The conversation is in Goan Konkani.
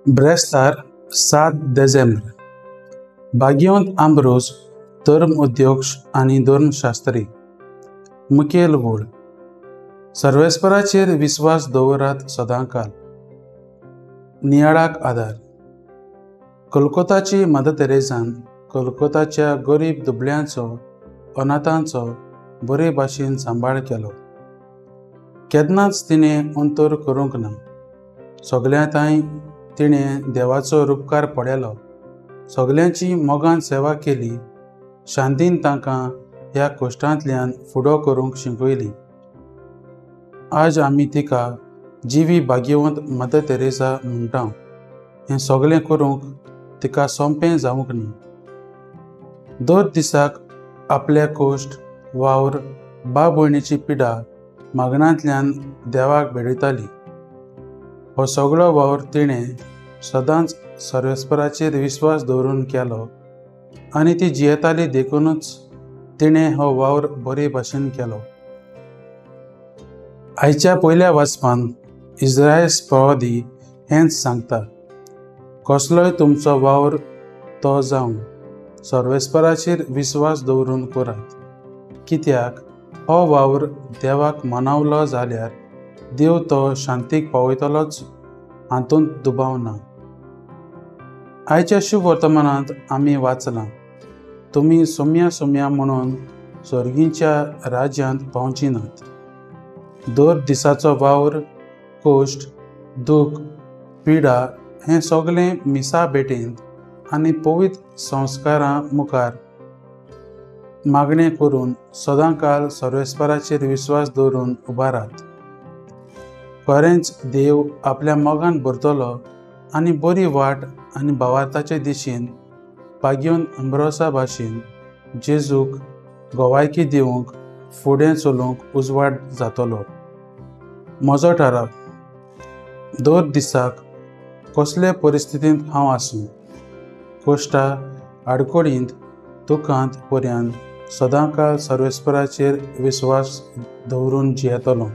ब्रेस्तार 7 देजेंब्र। भाग्यवंत आंब्रोज धर्म उद्योक्ष आनी धर्मशास्त्री। मुखेल वळ सर्वेस्पराचेर विस्वास दवरात सदांकाल। नियाळाक आदार। कोलकोताची मदर तेरेजान कोलकोताच्या गरीब दुबळ्यांचो अनाथांचो बरे भाशेन सांबाळ केलो। केन्नाच तिणें अंतर करूंक ना। सगळ्यां तांय तिणें देवाचो रुपकार पळयलो, सगळ्यांची मोगान सेवा केली, शांतीन तांकां ह्या कश्टांतल्यान फुडो करूंक शिकयली। आज आमी तिका जिवी भाग्यवंत मदर तेरेजा म्हणटा। हें सगळें करूंक तिका सोंपें जावंक न्ही। दर दिसाक आपल्या कश्ट वावर भाव भयणीची पिडा मागण्यांतल्यान देवाक भेटयताली। हो सगळो वावर तिणें सदांच सर्वेस्पराचेर विस्वास दवरून केलो आनी ती जियेताली देखूनच तिणें हो वावर बरे भाशेन केलो। आयच्या पयल्या वाचपान इस्रायल प्रवादी हेंच सांगता, कसलोय तुमचो वावर तो जावं सर्वेस्पराचेर विस्वास दवरून करात, कित्याक हो वावर देवाक मनावलो जाल्यार देव तो शांतीक पावयतलोच, हातूंत दुबाव ना। आयच्या शुभ वर्तमानांत आमी वाचलां, तुमी सोम्या सोम्या म्हणून सर्गींच्या राज्यांत पावची नात। दर दिसाचो वावर, कश्ट, दूख, पिडा हें सगळें मिसा भेटेंत आनी पवित्र संस्कारां मुखार मागणें करून सदांकाल सर्वेस्पराचेर विस्वास दवरून उबारात। खरेंच देव आपल्या मोगान भरतलो आनी बरी वाट आनी भावार्थाचे दिशेन भाग्यवंत आंब्रोसा भाशेन जेजूक गवायकी दिवंक फुडें चलूंक उजवाड जातलो। म्हजो ठराव, दर दिसाक कसले परिस्थितींत हांव आसूं, कश्टा आडखळींत दुखांत पर्यंत सदांकाल सर्वेस्पराचेर विस्वास दवरून जियेतलो।